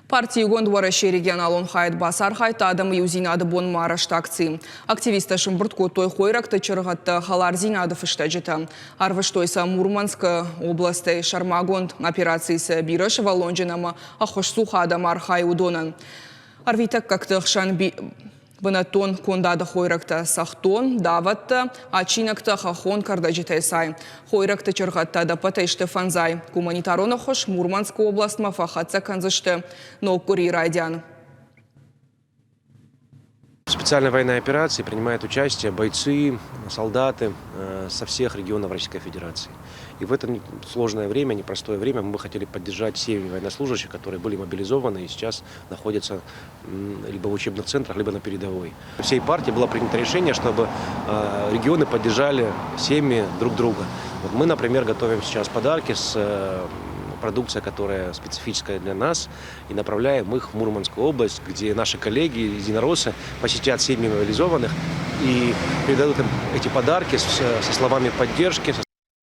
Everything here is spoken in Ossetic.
Парти Иугонд Уӕрӕсе регионалон хайад бацархайдта адӕмы иудзинады бонмӕ арӕзт акци. Активисттӕ сӕмбырд кодтой хойрӕгты чыргъӕдтӕ, хӕлардзинады фыстӕджытӕ. Арвыстой сӕ Мурманскы областӕй сӕрмагонд операцийы цы бирӕсывӕллонджын ӕмӕ ӕххуысцух адӕм архайы, уыдонӕн. Ӕрвитӕггӕгты хсӕн бынӕттон кондады хойрӕгтӕ цӕхдон, давӕттӕ, адджинӕгтӕ, хӕххон кӕрдӕджытӕй цай. Хойрӕгты чыргъӕдтӕ ӕдӕппӕтӕй сты фӕндзай. Гуманитарон ӕххуыс Мурманскы областмӕ фӕхӕццӕ кӕндзысты ног къуырийы райдиан. В специальной военной операции принимают участие бойцы, солдаты со всех регионов Российской Федерации. И в это сложное время, непростое время мы бы хотели поддержать семьи военнослужащих, которые были мобилизованы и сейчас находятся либо в учебных центрах, либо на передовой. Всей партии было принято решение, чтобы регионы поддержали семьи друг друга. Вот мы, например, готовим сейчас подарки с продукция, которая специфическая для нас, и направляем их в Мурманскую область, где наши коллеги, единороссы, посетят семьи мобилизованных и передадут им эти подарки со словами поддержки.